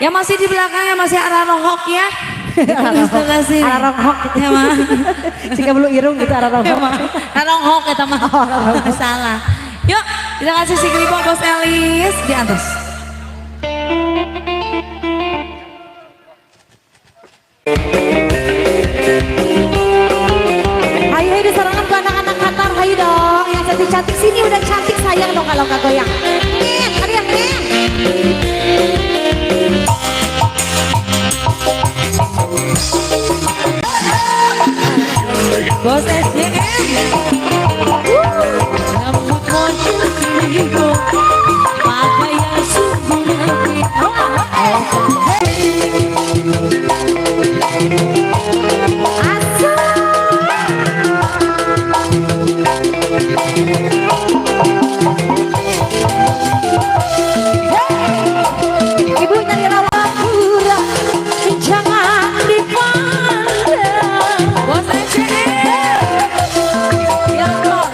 Yang masih di belakangnya masih arah rohok ya. Terima kasih. Arah rohok gitu. Ya mah. Jika belum irung gitu arah rohok. Rohok eta mah. Salah. Yuk, kita kasih si Kribo Bos Elis di atas. Hayu hayu disarangan ke anak-anak Qatar, hayu dong. Yang cantik-cantik sini udah cantik sayang dong kalau nggak goyang. Nen, ada yang nen. Bos SDM. Rambut mojo kribo, pakaian sungguh rapi. Ibu nyari rawa pura, jangan dipandang. Bos SDM. Yang bos.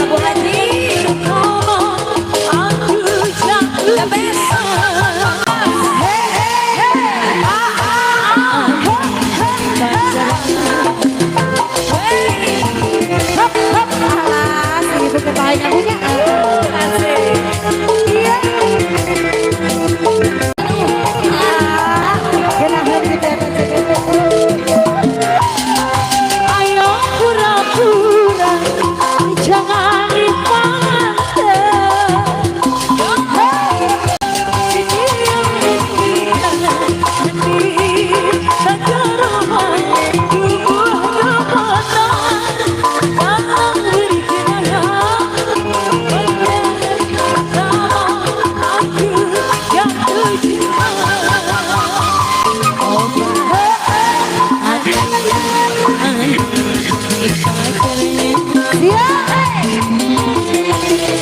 Bu Haji. The best. Hop, hop, alas, ibu ketahui lagunya. Iya. Ah, genahan gitu ya. Ayo pura-pura, jangan dipandang. Siap.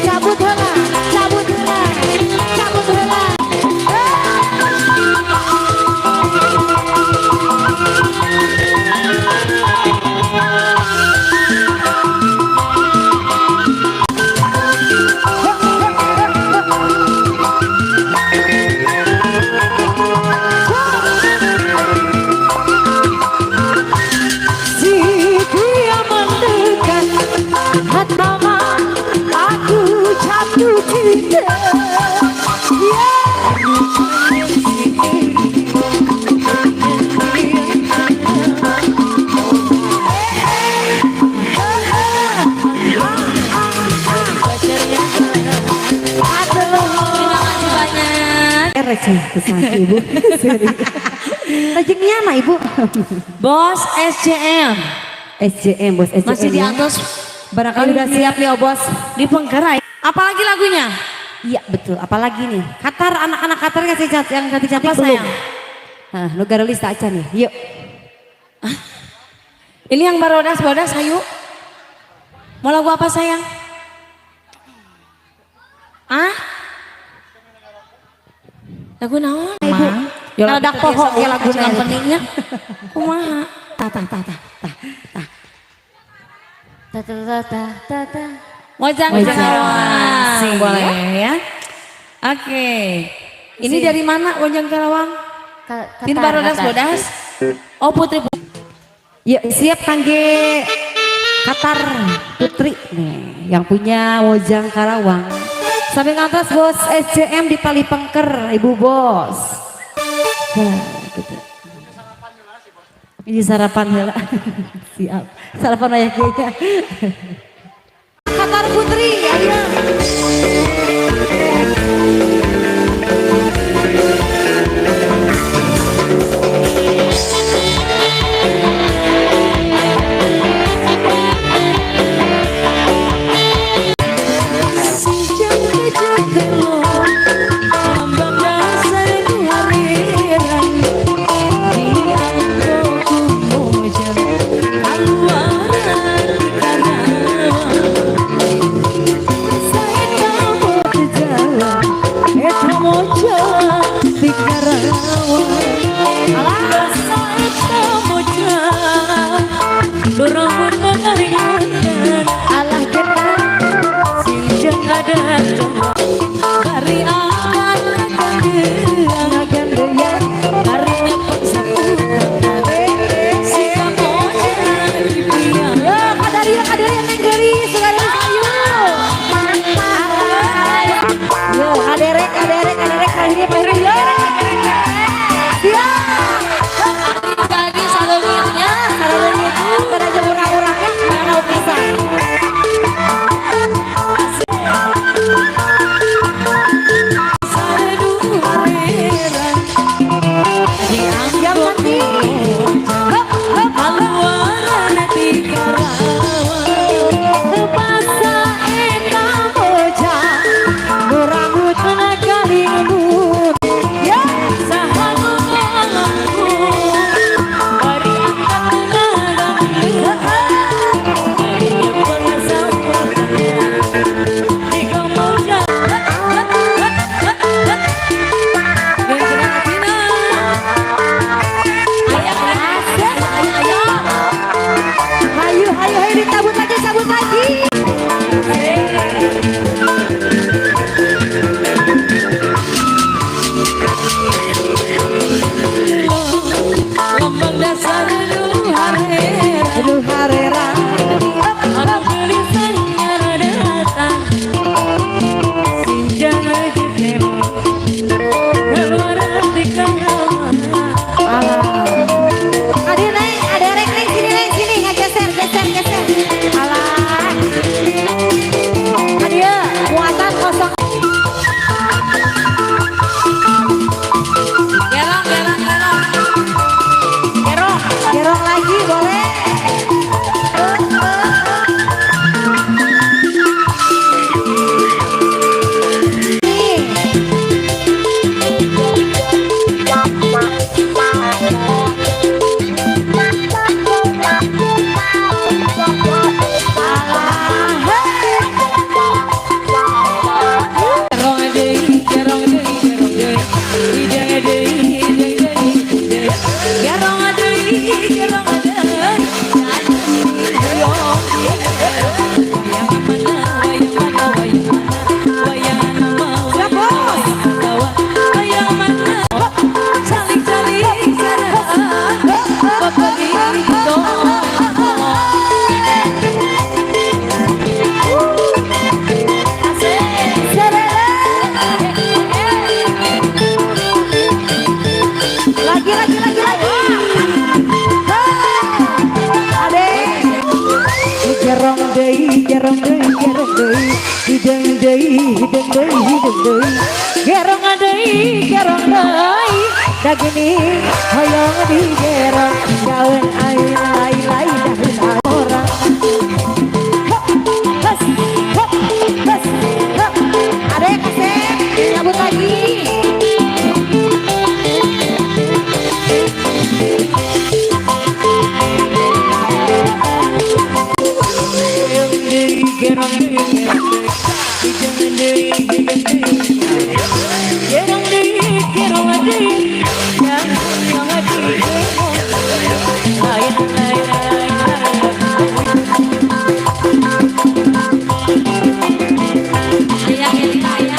Cabut heula, cabut heula, cabut heula. Si dia mendekat, pertama aku jatuh cinta. Ya. Terima kasih banyak. Receh kesaki ibu. Lajengnya mah ibu. Bos SCM. SJM bos SJM. Masih di ya. atas. Barangkali udah siap nih oh bos. Di Pengkerai. Apalagi lagunya? Iya betul. Apalagi nih. Qatar anak-anak Qatar kasih yang cantik-cantik Apa belum? sayang? Hah, negara lista aja nih. Yuk. Ini yang barodas-bodas, ayo. Mau lagu apa sayang? Ah? Lagu naon? Ibu. Ya Naladak poho ya lagu yang pentingnya. Kumaha? Ta ta ta ta ta ta. Ta ta ta ta ta ta. Mojang Mojang. Karawang. Boleh ya. Oke. Ini dari mana Mojang Karawang? Tin Qatar, barodas Qatar. bodas. Oh Putri. Yuk siap kangge Qatar Putri nih yang punya Mojang Karawang. Sampai ngantos bos SCM di Tali Pengker, ibu bos. Nah, gitu. Ini sarapan heula. Siap. Sarapan aya kieu. Qatar Putri, ayo. Lagi. Hop, hop. Kaluaran ti Karawang. Basa eta bocah nu rambutna galingun. Ya, Saha nu ngalangkung bari angkat dangdut. Bari nyepeng sampurna di Kamboja. Geura atina. Aya Asik. aya aya. Hayu, hayu, hayu, ditabut lagi, cabut lagi. Lambang dasar nu harera. Nu harera. Anu geulisan ngadatang. Sinjana jeung Nemo keluaran ti Karawang. Alah. Ade neng, ade rek neng sini neng sini ngageser, geser, geser. Alah. Ade muatan kosong. Gerong, gerong, gerong. Gerong. Gerong lagi boleh. Eh, eh, eh. Nih. Alah, hei. Gerong deui, gerong deui, gerong deui. Hideung deui, hideung deui, deui. Gerong deui, gerong deui. Hoyong wayang mana, wayang mana, wayang mana, wayang mana, Siap, Bos. Wayang mana, calik-calik sareng bapak. Lagi, lagi, lagi, lagi. Hei. Ade. Gerong deui, gerong deui, gerong deui. Hideung deui, hideung deui, hideung deui. Gerong deui, gerong deui. Dagini hoyong digerong. Daun ai lai lai daun orang. Hop, has, hop, has, hop. Ade kasep, nyabut lagi. Gerong deui, gerong deui, hideung deui, hideung deui. Gerong deui, gerong deui, yang digerong. Lain, lain, lain, lain. Aya kene aya.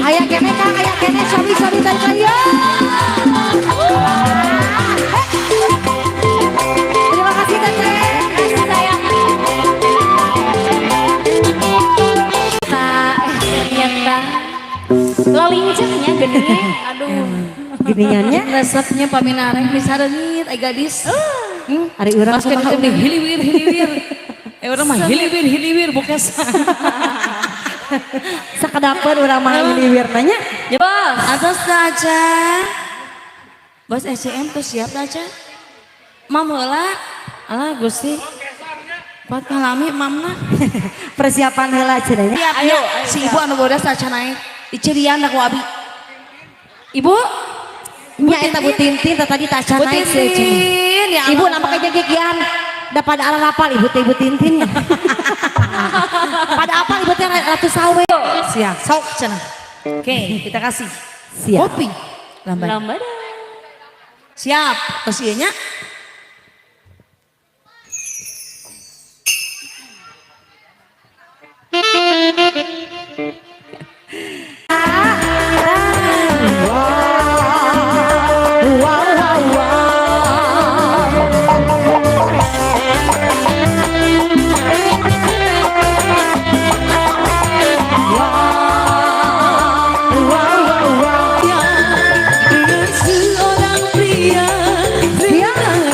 Aya kene Kang, aya kene sabi sabi tarik lagi ya. Terima kasih, Teteh. Kasih sayang. Tak, ternyata lalincahnya gede. Aduh. Geningannya. Resepnya paminareng misareungit ai gadis. Ari urang Pas kumaha? kan hiliwir hiliwir. Eh, urang mah hiliwir hiliwir bokes. Sakadapeun urang mah hiliwir nanya. Ya, Bos. Atos aja. Bos SCM tuh siap aja. Mam heula. Alah Gusti. Kuat ngalami mamna. Persiapan heula cenah nya. Siap ayo. Si ibu anu bodas acan naik. Dicirian ku abi. Ibu? Nya eta Bu Tintin teh tadi tak acan Bu naik sih cenah. Tintin ya. Ibu Allah. nampak aja gigian. Da pada ala lapal ibu teh, Ibu Tintin. Pada apa ibu teh ratu sawe. Siap, sok cenah. Oke, kita kasih. Siap. Kopi. Lambat. Lambat. Siap. Terus ieu nya. Wow. Wow. Dengan seorang pria. Siap.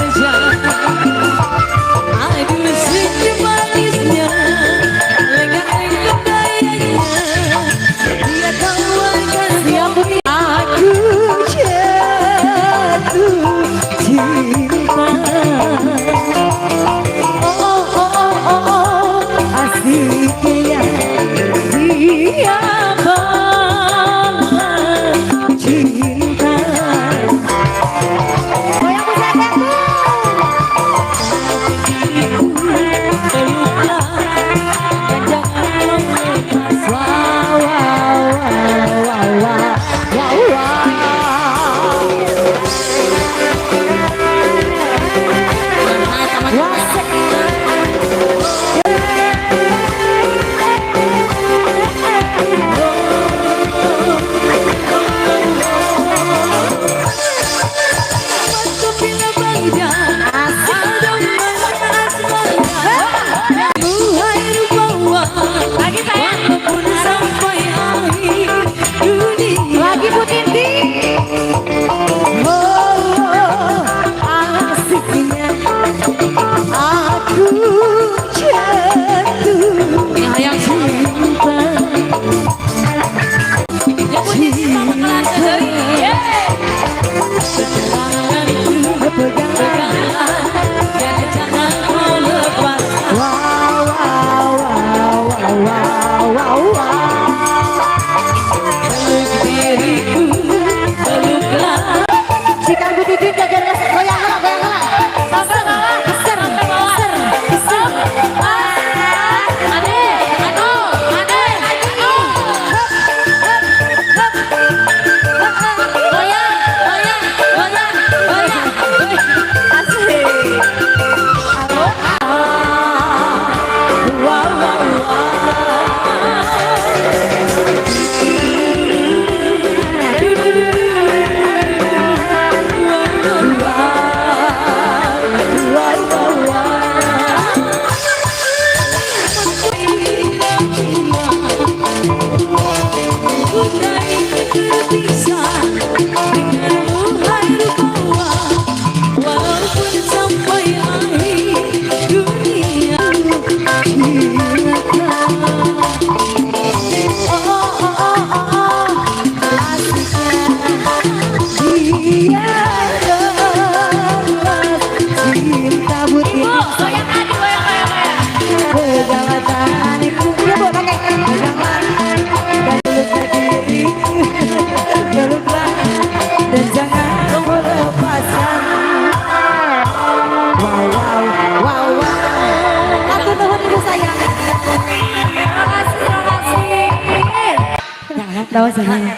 Naon sana?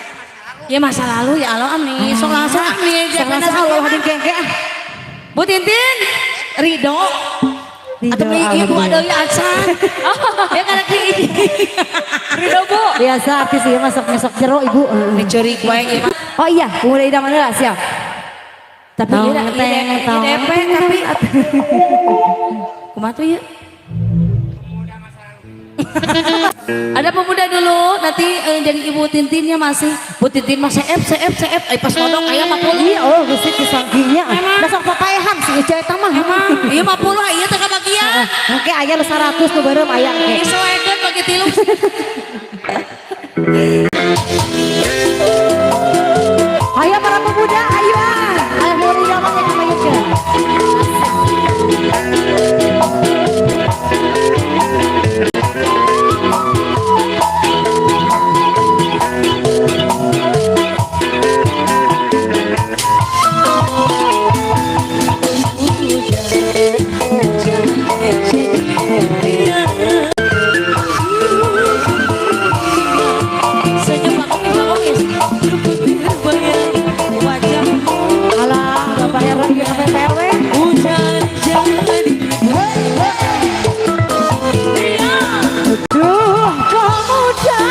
Ya masa lalu ya Allah nih, sok langsung nih. Sok langsung Allah hadin kengke ah. Bu Tintin, Ridho. Ridho, Atau beli ieu dua alhamdulillah. deui acan. Ya karena hiji. Ridho, Bu. Biasa artis ieu masuk masuk jero, Ibu. Ini ceurik wae ieu mah. Oh iya, pemuda idaman heula siap. Tapi Tong, ieu teng, tong, IDP teng, tapi kumaha tuh ieu? Ada pemuda dulu, nanti jadi Ibu Tintinnya masih. Bu Tintin masih CF, CF, CF. Eh pas modok aya 50. Iya, oh geus disangkinya. Da sok papaehan si Ica eta mah. Emang, iya 50, iya teh kabagian. Engke aya nu 100 nu beureum aya engke. Disesuaikan bagi tilu. Ayo para pemuda, ayo ah. Ayo pemuda idaman yang kemayunkeun. Senyum Pak Omis, Pak Omis. Berputih bayang wajahmu. Alah, Bapak RW jeung sampai PRW. Hujan jadi Duh, pemuda,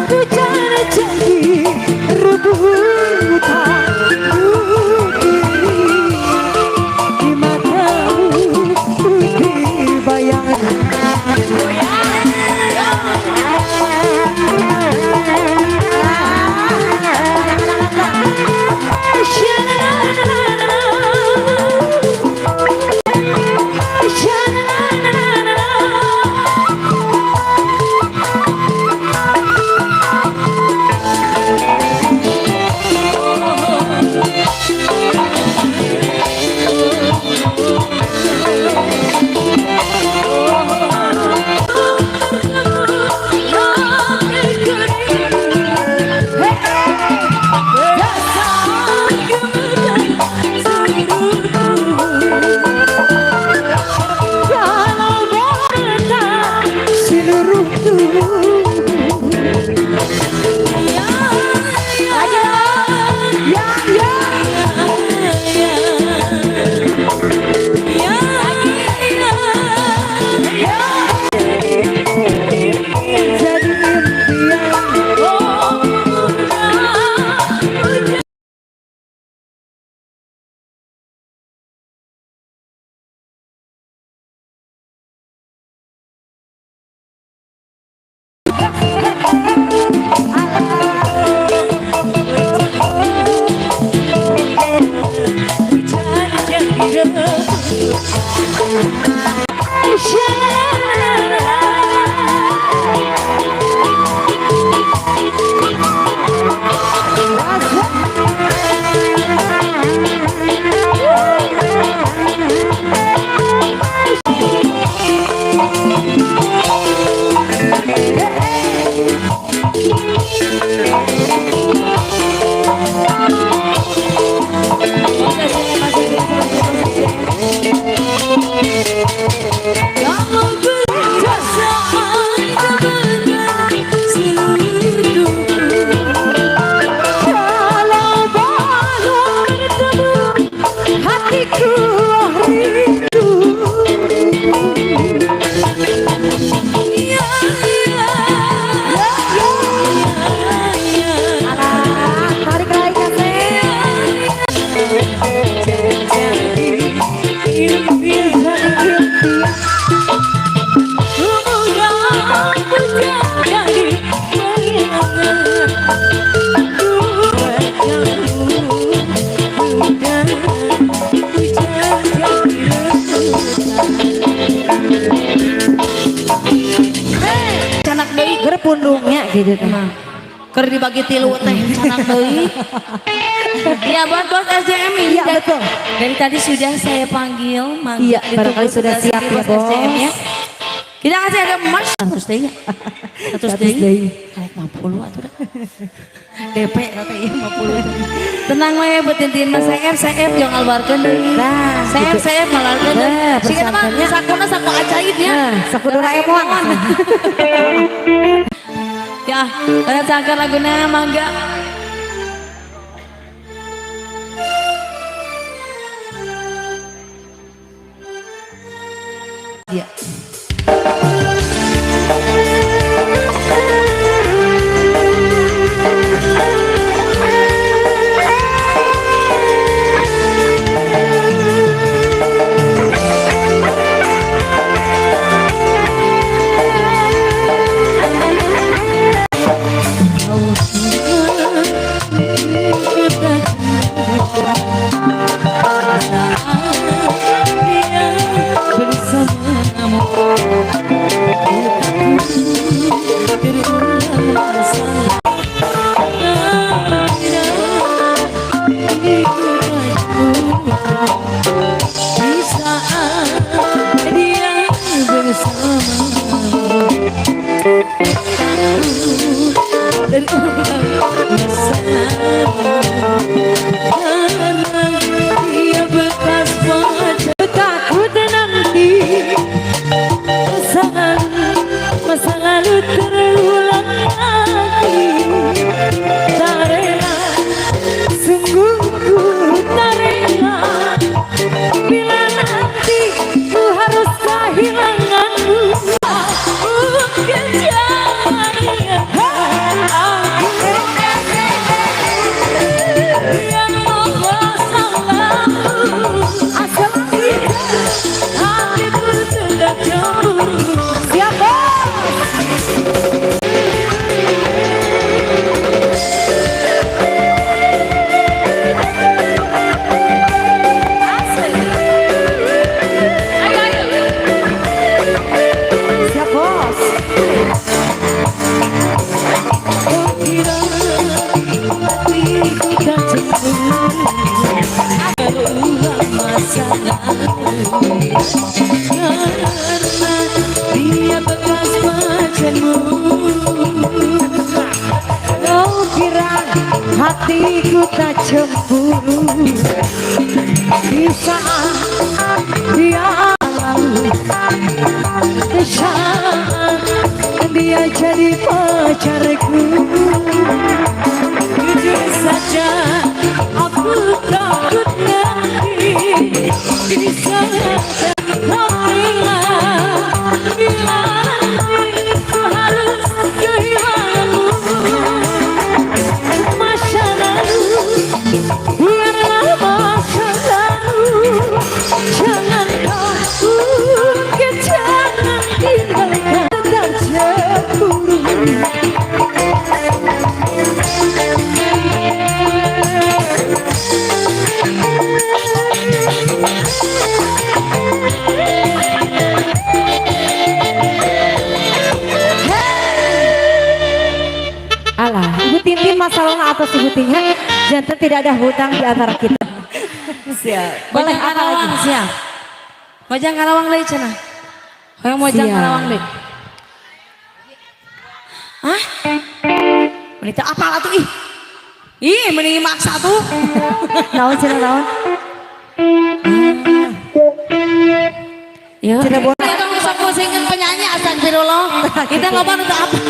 ku jadi rebutan putih di matamu putih bayangan. Kalau bertak seluruh tubuh. Ya, ya. Jadi impian. Kalau belum bertemu hatiku rindu. Alah, tarik lagi kasih. Canak deui. Ger pundungnya gitu teh. Keur dibagi tilu teh canak deui. Ya buat bos SDM ini. Iya, betul. Dari tadi sudah saya panggil, manggil. Iya, barangkali Ditunggu sudah siap sini ya, bos SDM ya. Bos. Kita kasih ada emas 100 deui ya. 100 100 deui. deui. Karek 50 atuh dah. DP kata ieu 50. Tenang we Bu Tintin mah CF CF yang ngaluarkeun deui. Nah, CF gitu. CF ngaluarkeun deui. Nah, Siga mah persantannya. sakuna saku ajaib ya. Nah, saku Doraemon. Ya, pada cakar laguna mangga. Ya. Takut nanti masa lalu terulang lagi. Tak rela, sungguh ku tak rela bila nanti ku harus kehilanganmu. Mungkin jangan aku yang masa lalu. Asal Hatiku sudah cemburu. Siap bos. Ayo, ayo. Siap bos. Kau kira hatiku tak cemburu berulang masa lalu karena dia bekas pacarmu. Kau kira hatiku tak cemburu di saat dia lalu, di saat dia jadi pacarku. Jujur saja aku takut nanti di saat kau rela bila nanti ku harus kehilanganmu. Masa lalu biarlah masa lalu, jangan kau ungkit, jangan tinggalkan. Tetap cemburu. Alah, Ibu Tintin masalah atas Ibu Tintin, jantan tidak ada hutang di antara kita. Siap. Boleh Mojang apa Karawang lagi? siap. Mojang Karawang deui cenah. Hoyong Mojang Siap. Karawang deui. Hah? Meni teu apal atuh ih. Ih, meni maksa tuh. Naon cenah naon? Ya. Cenah bola. Kita tong sok pusingkeun penyanyi astagfirullah. Kita loba nu teu apal.